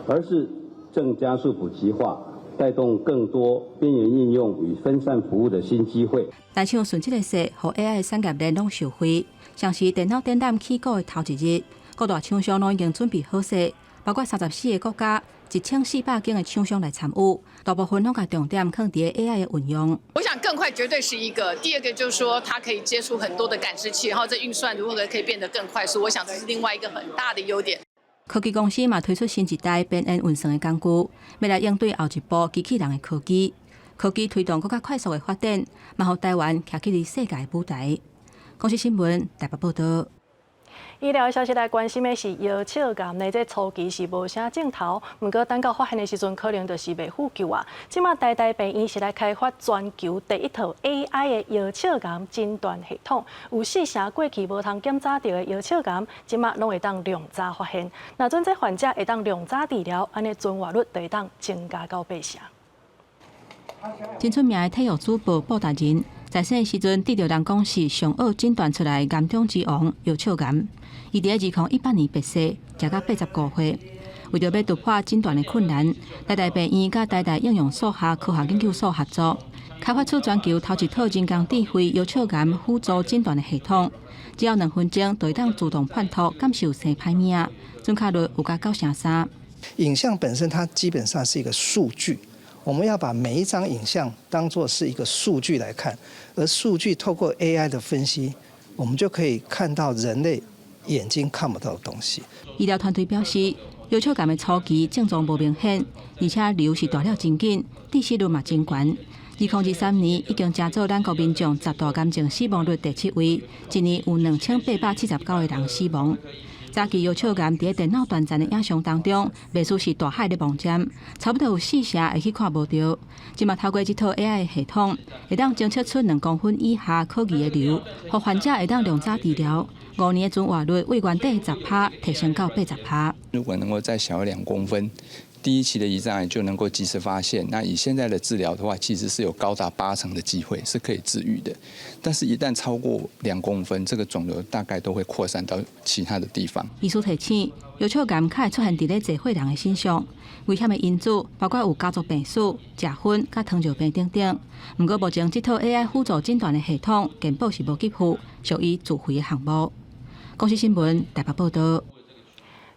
Speaker 27: 而是正加速普及化，帶動更多邊緣應用與分散服務的新機會。
Speaker 8: 但像順這个勢，予 AI 產業鏈攏受惠，像是電腦展覽起鼓的頭一日，各大廠商攏已經準備好勢，包括34個國家、1400間的廠商來參與，大部分攏共重點放佇 AI 的運用。
Speaker 29: 我想更快絕對是一個，第二個就是說它可以接觸很多的感知器，然後這運算如何可以變得更快速，我想這是另外一個很大的優點。
Speaker 8: 科技公司嘛推出新一代邊緣運算的工具，欲來應對後一步機器人的科技。科技推動閣較快速的發展，嘛予台灣徛起佇世界舞台。公視新聞台北報導。
Speaker 1: 醫療消息來關心的是腰鞘癌呢，這初期是無啥症頭，毋過等到發現的時陣，可能就是袂赴救啊。這馬台大病院是來開發全球第一套 AI 的腰鞘癌診斷系統，有四成過去無通檢查著的腰鞘癌，這馬攏會當量早發現。若準這患者會當量早治療，按呢存活率就會當增加到八成。
Speaker 8: 真出名的體育主播布達人，在細的時陣得著人講是上好診斷出來癌中之王腰鞘癌。伊佇2018年病逝，食到85歲。為著欲突破診斷的困難，台大病院佮台大應用數學科學研究所合作，開發出全球頭一套人工智慧腰鞘癌輔助診斷的系統。只要2分鐘，就會當自動判讀敢是有生歹物仔，準確率有甲9成3。
Speaker 6: 影像本身它基本上是一個數據。我們要把每一張影像當作是一個數據來看，而數據透過 AI 的分析，我們就可以看到人類眼睛看不到的東西。
Speaker 8: 醫療團隊表示，腰鞘癌的初期症狀無明顯，而且瘤是大了真緊，致死率嘛真懸。2023年已經成做咱國民眾十大癌症死亡率第七位，一年有2879個人死亡。早期腰鞘癌佇電腦斷層的影像當中，袂輸是大海咧摸針，差不多有四成會去看無著。這馬透過這套 AI 系統，會當偵測出2公分以下可疑的瘤，予患者會當量早治療。5年的存活率為原底10趴提升到80趴。
Speaker 9: 如果能夠再小2公分，第一期的胰臟癌就能夠及時發現。那以現在的治療的話，其實是有高達八成的機會是可以治癒的。但是，一旦超過2公分，這個腫瘤大概都會擴散到其他的地方。
Speaker 8: 醫師提醒，腰鞘癌較會出現佇咧濟歲人的身上，危險的因子包括有家族病史、食薰、佮糖尿病等等。毋過目前這套 AI 輔助診斷的系統，健保是無給付，屬於自費的項目。公視新聞台北報導。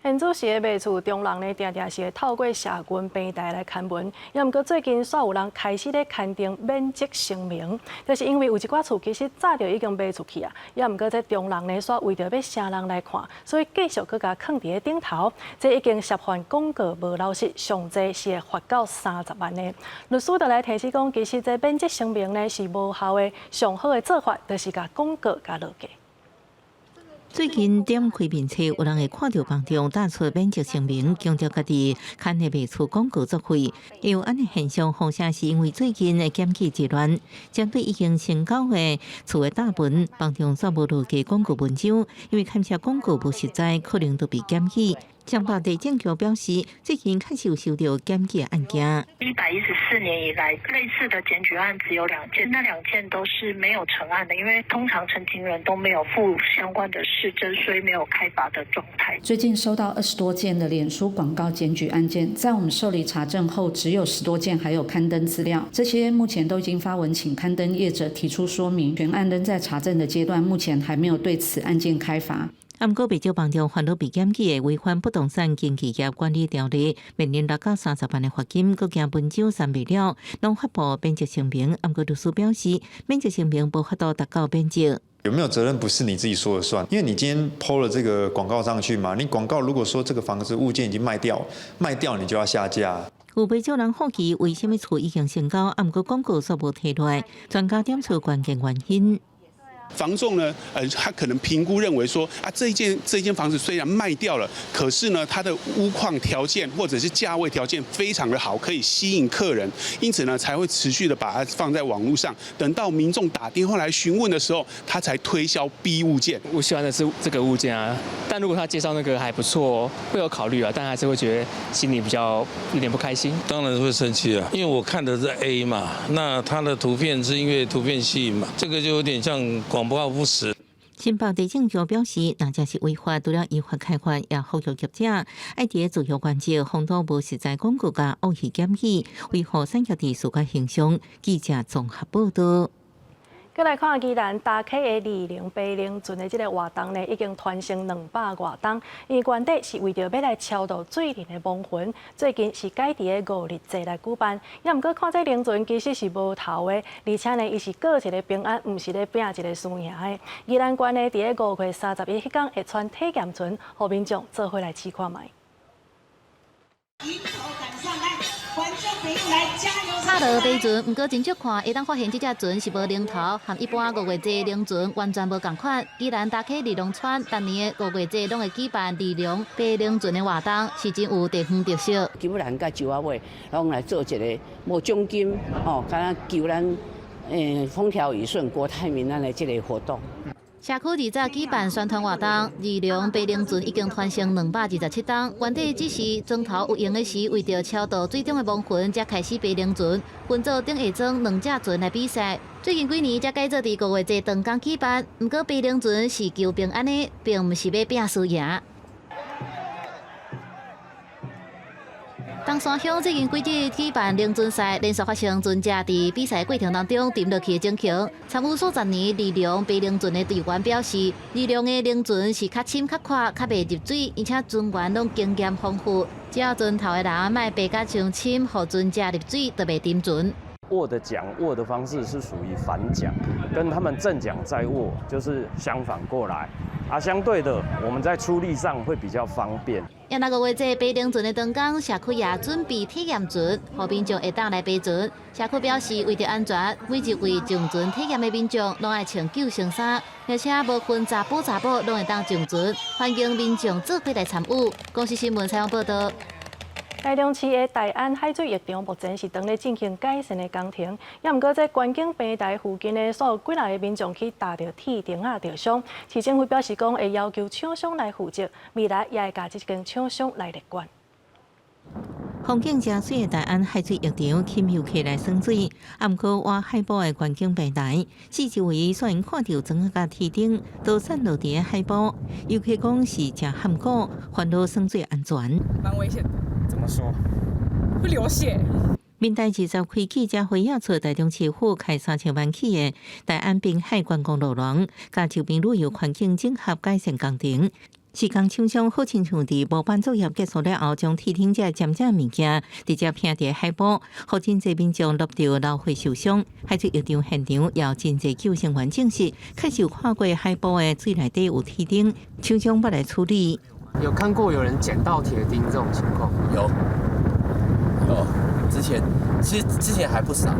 Speaker 1: 現主時的賣厝中人呢，定定是會透過社群平台來刊文。也毋過最近，煞有人開始咧刊登免責聲明，就是因為有一寡厝其實早就已經賣出去啊。也毋過這中人呢，煞為著欲吸人來看，所以繼續閣共囥佇咧頂頭。這已經涉犯廣告無老實，上濟是會罰到30萬的。律師就來提醒講，其實這免責聲明呢是無效的，上好的做法就是共廣告共落架。
Speaker 10: 最近點開面冊，有人會看著房仲打出免責聲明，強調家己刊的賣厝廣告作廢。有按呢現象，予聲是因為最近的檢舉之亂，針對已經成交的厝的大文，房仲煞無落架廣告文章，因為牽涉廣告無實在，可能都被檢舉。彰化地政局表示，最近確實有收到檢舉案件。
Speaker 11: 114年以來，類似的檢舉案只有兩件，那兩件都是沒有成案的，因為通常陳情人都沒有附相關的事證，所以沒有開罰的狀態。
Speaker 12: 最近收到20多件的臉書廣告檢舉案件，在我們受理查證後，只有10多件還有刊登資料，這些目前都已經發文請刊登業者提出說明，全案仍在查證的階段，目前還沒有對此案件開罰。
Speaker 10: 啊，毋過袂少房仲煩惱被檢舉的違反不動產經紀業管理條例，面臨6到30萬的罰金，閣驚文章刪袂了，攏發布免責聲明。啊，毋過律師表示，免責聲明無法度達到免責。
Speaker 13: 有沒有責任不是你自己說了算，因為你今天 PO 了這個廣告上去嘛，你廣告如果說這個房子物件已經賣掉，賣掉你就要下架。
Speaker 10: 有袂少人好奇為啥物厝已經成交，啊，毋過廣告煞無提落來，專家點出關鍵原因。
Speaker 14: 房仲呢，他可能評估認為說，啊，這一間房子雖然賣掉了，可是呢，它的屋況條件或者是價位條件非常的好，可以吸引客人，因此呢，才會持續的把它放在網路上，等到民眾打電話來詢問的時候，他才推銷 B 物件。
Speaker 24: 我喜歡的是這個物件啊，但如果他介紹那個還不錯，會有考慮啊，但還是會覺得心裡比較有點不開心。
Speaker 15: 當然會生氣啊，因為我看的是 A 嘛，那他的圖片是因為圖片吸引嘛，這個就有點像廣告不實。
Speaker 10: 新北地政局表示，若真是違法，除了依法開罰，也呼籲業者愛佇自由原則，防堵無實在廣告佮惡意檢舉，維護產業秩序佮形象。記者綜合報導。
Speaker 1: 閣來看宜蘭大溪的二零爬龍船的這个活動呢，已經傳承200外冬。伊原底是為著欲來超度水靈的亡魂，最近是改佇个五日節來舉辦。也毋過看這龍船其實是無頭的，而且呢，伊是過一个平安，毋是咧拚一个輸贏的。宜蘭縣呢，佇个5月31彼工會穿體驗船，予民眾做伙來試看覓。
Speaker 16: 迎頭趕上來，觀眾朋友
Speaker 4: 拍落爬船，毋過真少看，會當發現這隻船是無龍頭，和一般五月節龍船完全無仝款。宜蘭大溪二龍村逐年的五月節攏會舉辦二龍爬龍船的活動，是真有地方特色。
Speaker 7: 求人佮石仔尾，攏來做一个無獎金，吼，敢若求咱風調雨順、國泰民安的這个活動。
Speaker 4: 社區二早舉辦宣傳活動，二龍爬龍船已經傳承227冬。原底只是船頭有閒的時，為著超渡水中的亡魂，才開始爬龍船。分做頂下莊兩隻船來比賽。最近幾年才改做佇五月節當工舉辦。毋過爬龍船是求平安的，並毋是欲拚輸贏。東山鄉最近幾日舉辦龍船賽，連續發生船隻佇比賽過程當中沉落去的情形。參與數十年二龍爬龍船的隊員表示，二龍的龍船是較深、較闊、較袂入水，而且船員攏經驗豐富，只要船頭的人莫爬甲傷深，予船隻入水就袂沉船。
Speaker 16: 握的槳握的方式是屬於反槳，跟他們正槳在握就是相反過來。啊，相對的，我們在出力上會比較方便。
Speaker 4: 也若五月節爬龍船的當工，社區也準備體驗船，予民眾會當來爬船。社區表示，為著安全，每一位上船體驗的民眾攏愛穿救生衫，而且無分查埔查某攏會當上船，歡迎民眾做伙來參與。公視新聞採訪報導。
Speaker 1: 台中市的大安海水浴場目前是當咧進行改善的工程，也毋過這觀景平台附近的所有幾若个民眾去踏著鐵釘仔著傷，市政府表示講會要求廠商來負責，未來也會共這間廠商來列管。
Speaker 10: 風景誠媠的大安海水浴場吸引遊客來耍水，啊，毋過倚海埔的觀景平台，四周圍煞用看著磚仔佮鐵釘都散落佇海埔，遊客講是誠坎苦，煩惱耍水安全。
Speaker 17: 蠻危險的。
Speaker 18: 怎麼說？
Speaker 17: 會流血。
Speaker 10: 民代20開記者會仔出台中市府開3000萬起的大安濱海觀光路廊，佮周邊旅遊環境整合改善工程。施工廠商好親像佇模板作業結束了後，將鐵釘這尖尖物件直接拋佇海埔，予真濟民眾落著流血受傷。海水浴場現場也有真濟救生員證實，確實有看過海埔的水內底有鐵釘，廠商欲來處理。
Speaker 18: 有看過有人撿到鐵釘這種情況？
Speaker 19: 有，有，之前其實之前還不少。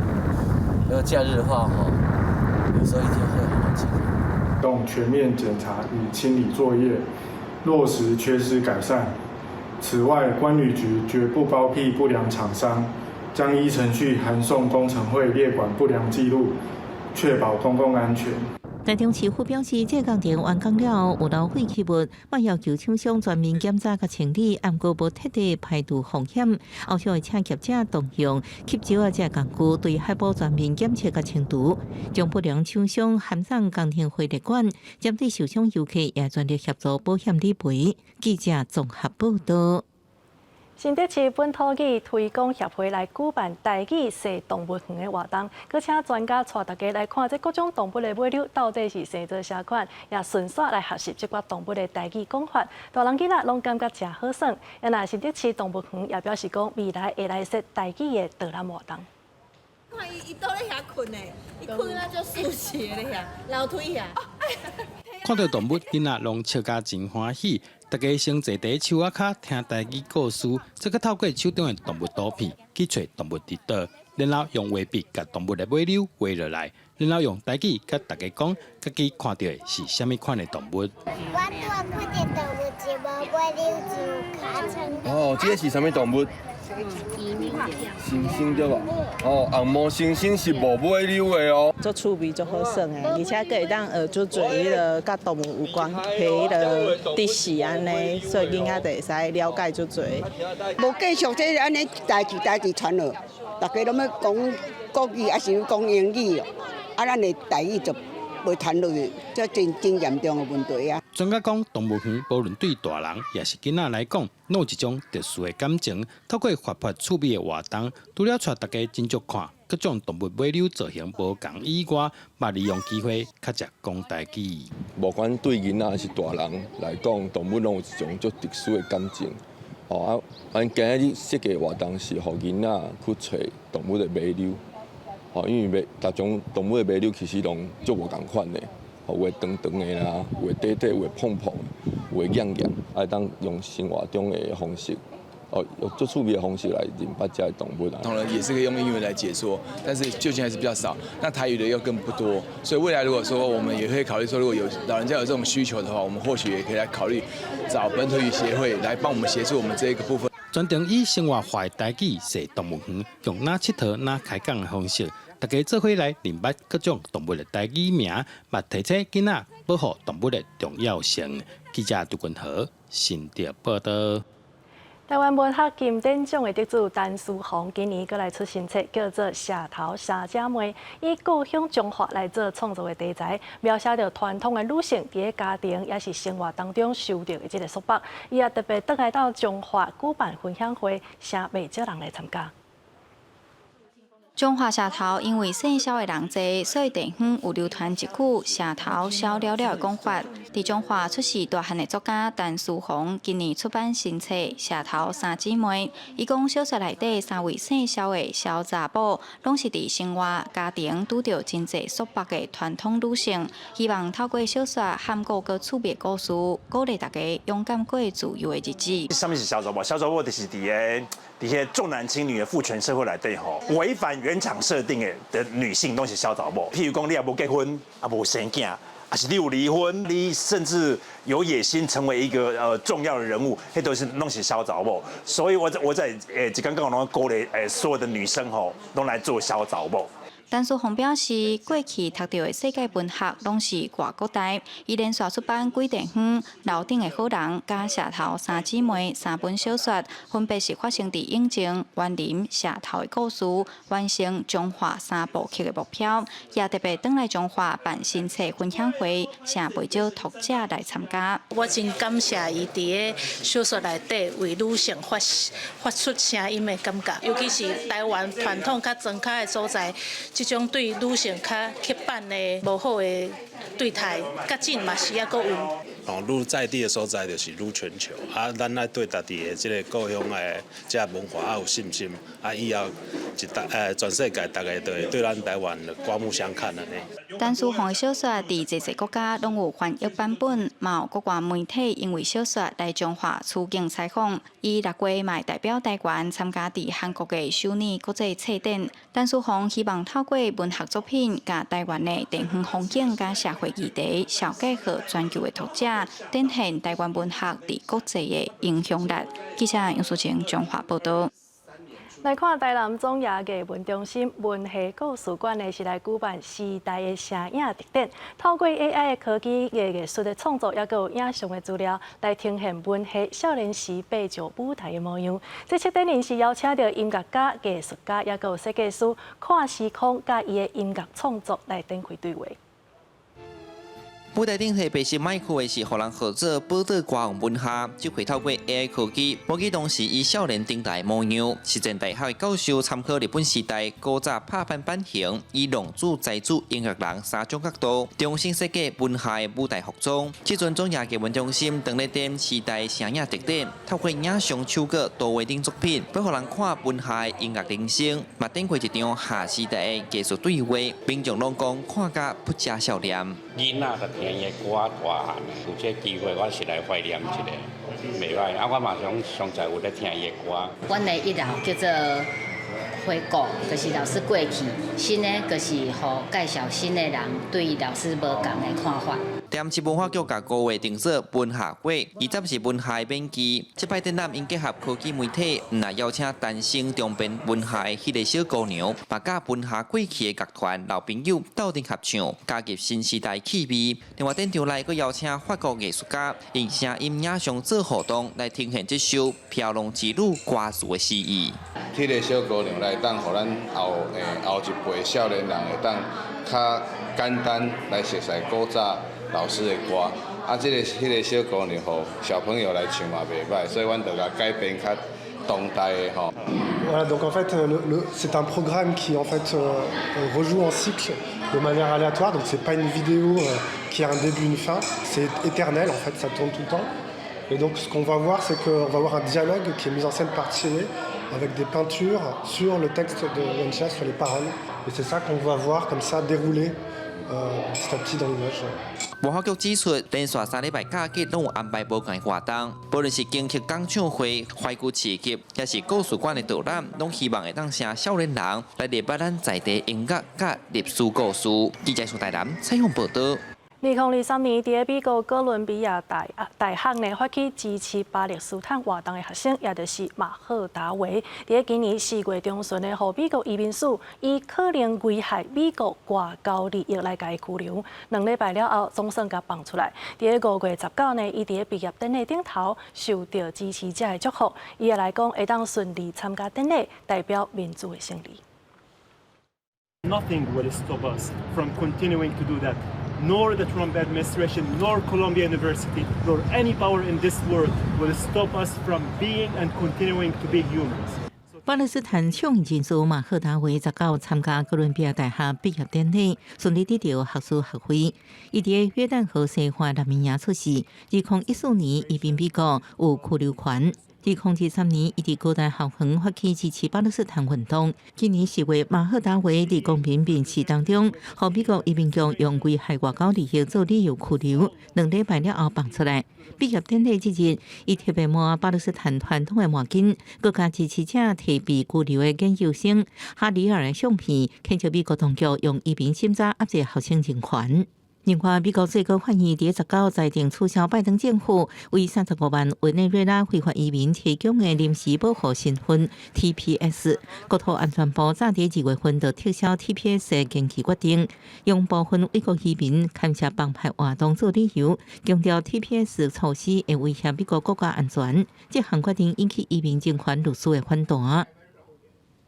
Speaker 19: 如果假日的話，吼，有時候一天會好幾個。
Speaker 20: 動全面檢查與清理作業，落實缺失改善。此外，觀旅局絕不包庇不良廠商，將依程序函送工程會列管不良記錄，確保公共安全。
Speaker 10: 台中市府表示，這個工程完工了後，有留廢棄物，嘛要求廠商全面檢查佮清理，毋過無徹底排除風險。後續會請業者動用吸石仔這工具，對海埔全面檢測佮清除，將不良廠商函送工程會列管，針對受傷遊客也全力協助保險理賠。記者綜合報導。
Speaker 1: 新竹市本土語推廣協會來舉辦台語踅動物園的活動，閣請專家帶大家來看這各種動物的尾溜到底是生做啥款，也順紲來學習這寡動物的台語講法。大人囡仔攏感覺誠好耍。啊若新竹市動物園也表示講，未來會來設台語的導覽活動。
Speaker 29: 看伊，伊倒咧遐睏呢，伊睏啊足舒適咧遐，樓梯遐。
Speaker 21: 看著動物，囡仔攏笑甲真歡喜。大家先坐佇樹仔跤聽台語故事，再閣透過手中的動物圖片去揣動物佇佗，然後用畫筆共動物的尾溜畫落來，然後用台語佮大家講，家己看著的是啥物款的動物。
Speaker 28: 我拄仔看著動物是無尾溜，只有尻川。
Speaker 30: 哦，這个是啥物動物？猩猩對無？哦，紅毛猩猩是無尾溜的哦。
Speaker 31: 足趣味，足好耍的，而且閣會當學足濟彼个佮動物有關係彼个知識按呢，所以囡仔就會使了解足濟。
Speaker 32: 無繼續這按呢代誌代誌傳落，大家攏欲講國語，抑是講英語哦，啊，咱的台語就無傳落去，這真真嚴重的問題啊！
Speaker 21: 專家講，動物園無論對大人抑是囡仔來講，攏有一種特殊的感情。透過活潑趣味的活動，除了帶大家真足看各種動物尾溜造型無仝以外，嘛利用機會較濟講台語。
Speaker 30: 無管對囡仔抑是大人來講，動物攏有一種足特殊的感情。哦啊，阮今日設計活動是予囡仔去揣動物的尾溜。哦，因為尾逐種動物的尾溜其實攏足無仝款的，有的長長的啦，有的短短，有的膨膨，有的硬硬，會當用生活中的方式哦，用足趣味的方式來認捌遮的動物啊。
Speaker 2: 當然也是可以用英文來解說，但是究竟還是比較少。那台語的又更不多，所以未來如果說我們也可以考慮說，如果有老人家有這種需求的話，我們或許也可以來考慮找本土語協會來幫我們協助我們這一個部分。
Speaker 21: 全程以生活化的台語踅動物園，用若𨑨迌若開講的方式，大家做伙來認捌各種動物的台語名，嘛提醒囡仔保護動物的重要性。記者杜君豪新竹報導。
Speaker 1: 台灣文學金典獎的得主陳思宏今年閣來出新冊，叫做《社頭三姐妹》，以故鄉彰化來做創作的題材，描寫著傳統的女性佇咧家庭抑是生活當中受著的這个束縛。伊也特別轉來到彰化舉辦分享會，請袂少人來參加。
Speaker 3: 彰化社頭因為姓蕭的人濟，所以地方有流傳一句“社頭蕭了了”的講法。佇彰化出世大漢的作家陳思宏今年出版新冊《社頭三姊妹》。伊講小說內底三位姓蕭的蕭查某，攏是佇生活家庭拄著真濟束縛的傳統女性。希望透過小說涵蓋閣趣味故事，鼓勵大家勇敢過自由的日子。
Speaker 5: 啥物是蕭查某？蕭查某就是佇个重男輕女的父權社會內底吼，違反原廠設定的女性攏是蕭查某。譬如講，你也無結婚，也無生囝，抑是你有離婚，你甚至有野心成為一個重要的人物，彼都是攏是蕭查某。所以我在一工講攏鼓勵所有的女生吼，攏來做蕭查某。
Speaker 3: 陳思宏表示，過去讀著的世界文學攏是外國的，伊連續出版《鬼地方》、《樓頂的好人》佮《社頭三姊妹》三本小說，分別是發生佇永靖、員林、社頭的故事，完成彰化三部曲的目標。也特別轉來彰化辦新冊分享會，請袂少讀者來參加。
Speaker 6: 我真感謝伊佇个小說內底為女性發出聲音的感覺，尤其是台灣傳統較莊跤的所在。這種對女性較刻板的無好的對待，較緊嘛是猶閣有。
Speaker 8: 哦，愈在地的所在就是愈全球啊！咱愛對家己的這个故鄉的這文化愛有信心啊！以後一大全世界逐家都會對咱台灣刮目相看按呢。
Speaker 3: 陳思宏的小說佇濟濟國家攏有翻譯版本，嘛有國外媒體因為小說來彰化出境採訪。伊六月嘛會代表台灣參加佇韓國的首爾國際冊展。陳思宏希望透過文學作品，共台灣的地方風景佮社會議題，紹介予全球的讀者，展現台灣文學佇國際的影響力。記者楊淑晴彰化報導。
Speaker 1: 來看台南總爺藝文中心文藝故事館呢，是來舉辦時代的聲影特展，透過 AI 的科技藝術的創作，抑閣有影像的資料，來呈現文藝少年時爬上舞台的模樣。這次展覽是邀請著音樂家、藝術家，抑閣有設計師，跨時空佮伊的音樂創作來展開對話。
Speaker 9: 舞台頂提白色麥克的是予人號做寶島歌王文夏，這回透過 AI 科技，模擬當時伊少年登台模樣，實踐大學教授參考日本時代古早拍板版型，以浪子、才子、音樂人三種角度重新設計文夏的舞台服裝。這陣總藝藝文中心當咧展時代聲影特展，透過影像手稿圖畫等作品，欲予人看文夏的音樂人生，嘛展開一場下時代的藝術對話。民眾攏講看甲不假笑臉。
Speaker 11: 囡仔就聽伊的歌大漢，有這個機會我是來懷念一下，袂䆀。啊，我嘛想常在有咧聽伊的歌。
Speaker 22: 阮的一樓叫做回顧，就是老師過去；新的就是予介紹新的人對老師無仝的看法。
Speaker 9: 台南市文化局共五月定做文夏月，20是文夏的免期。這擺展覽𪜶結合科技媒體，毋但邀請誕生長編文夏的彼个小姑娘，嘛佮文夏過去的樂團老朋友鬥陣合唱，加入新時代氣味。另外，展場內閣邀請法國藝術家用聲音影像做互動，來呈現這首《飄浪之女》歌詞的詩意。
Speaker 23: 彼个小姑娘來當，予咱後一輩少年人會當較簡單來熟悉古早老師的歌，啊，這个彼个小姑娘，予小朋友來唱嘛袂䆀，所以阮就共改編較當代的吼。
Speaker 25: Voilà, donc en fait, c'est un programme qui en fait rejoue en cycle de manière aléatoire. Donc c'est pas une vidéo qui a un début, une fin. C'est éternel en fait, ça tourne tout le temps. Et donc ce qu'on va voir, c'est qu'on va voir un dialogue qui est mis en scène par Chiwei avec des peintures sur le texte de Wenxia, sur les paroles. Et c'est ça qu'on va voir comme ça dérouler Petit à petit dans l'image.
Speaker 9: 文化局指出，連續3禮拜假日攏有安排無仝活動，無論是金曲講唱會、懷舊市集，抑是故事館的導覽，攏希望會當請少年人來認捌咱在地音樂佮歷史故事。記者蘇大南採訪報導。
Speaker 1: 2023年，佇美國哥倫比亞大學呢發起支持巴勒斯坦活動的學生，也就是馬赫達維，佇今年4月中旬呢，予美國移民署以可能危害美國外交利益來共伊拘留。2禮拜了後，總算共放出來。佇5月19呢，伊佇畢業典禮頂頭受到支持者的祝福，伊也來講會當順利參加典禮，代表民主的勝利。
Speaker 4: Nothing will stop us from continuing to do that. Nor the Trump administration, nor Columbia University, nor any power in this world will stop us from being and continuing to be humans.
Speaker 10: 巴勒斯坦倡議人士馬赫達維19參加哥倫比亞大學畢業典禮，順利得到學士學位。伊佇約旦河西岸難民營出世，2014年移民美國，有居留權。2023年，伊佇哥大校園發起支持巴勒斯坦運動。今年4月，馬赫達維佇公民面試當中，予美國移民局用危害外交利益做理由拘留，2禮拜了後放出來。畢業典禮這日，伊特別抹巴勒斯坦傳統的毛巾，閣共支持者提被拘留的研究生哈里爾的相片，譴責美國當局用移民審查壓制學生人權。另外，美國最高法院佇19裁定取消拜登政府為35萬委內瑞拉非法移民提供的臨時保護身份 TPS。國土安全部早佇2月份就撤銷 TPS 的延期決定，用部分美國移民牽涉幫派活動做理由，強調 TPS 措施會威脅美國國家安全。這項決定引起移民人權律師的反彈。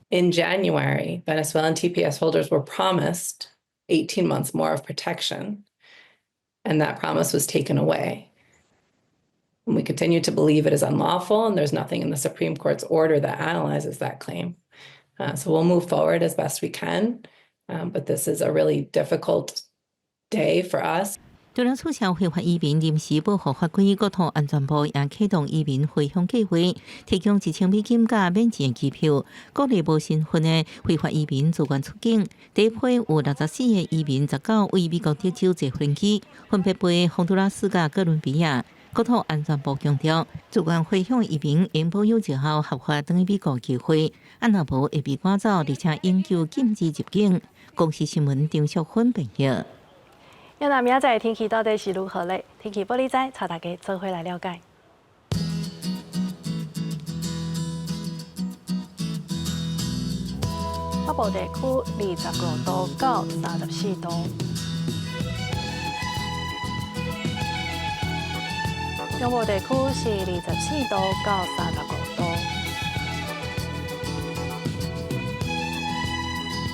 Speaker 7: In January, Venezuelan TPS holders were promised 18 months more of protection. And that promise was taken away. And we continue to believe it is unlawful, and there's nothing in the Supreme Court's order that analyzes that claim. So we'll move forward as best we can, but this is a really difficult day for us.
Speaker 10: 除了取消非法移民臨時保護法規，國土安全部也啟動移民回鄉計劃，提供1000美金佮免錢機票，鼓勵無身份的非法移民自願出境。第一批有64個移民19為美國德州坐飛機，分別飛洪都拉斯佮哥倫比亞。國土安全部強調，自願回鄉移民應保有一項合法轉去美國機會，啊若無會被趕走，而且永久禁止入境。公視新聞張淑芬編譯。
Speaker 1: 那明仔載天氣到底是如何咧？天氣玻璃仔，帶大家做伙來了解。北部地區25度到34度，中部地區是24度到35度，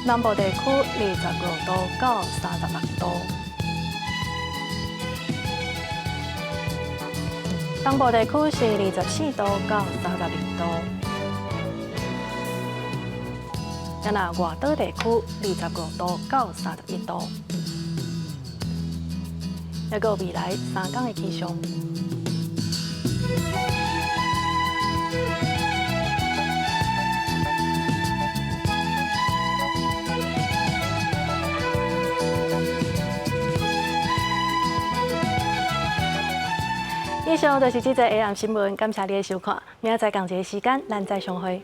Speaker 1: 南部地區25度到36度。東部地區是24度到32度，啊若外島地區25度到31度，抑閣未來3工的氣象。以上就是這節 AM 新聞，感謝你的收看。明仔載仝一个時間，咱再相會。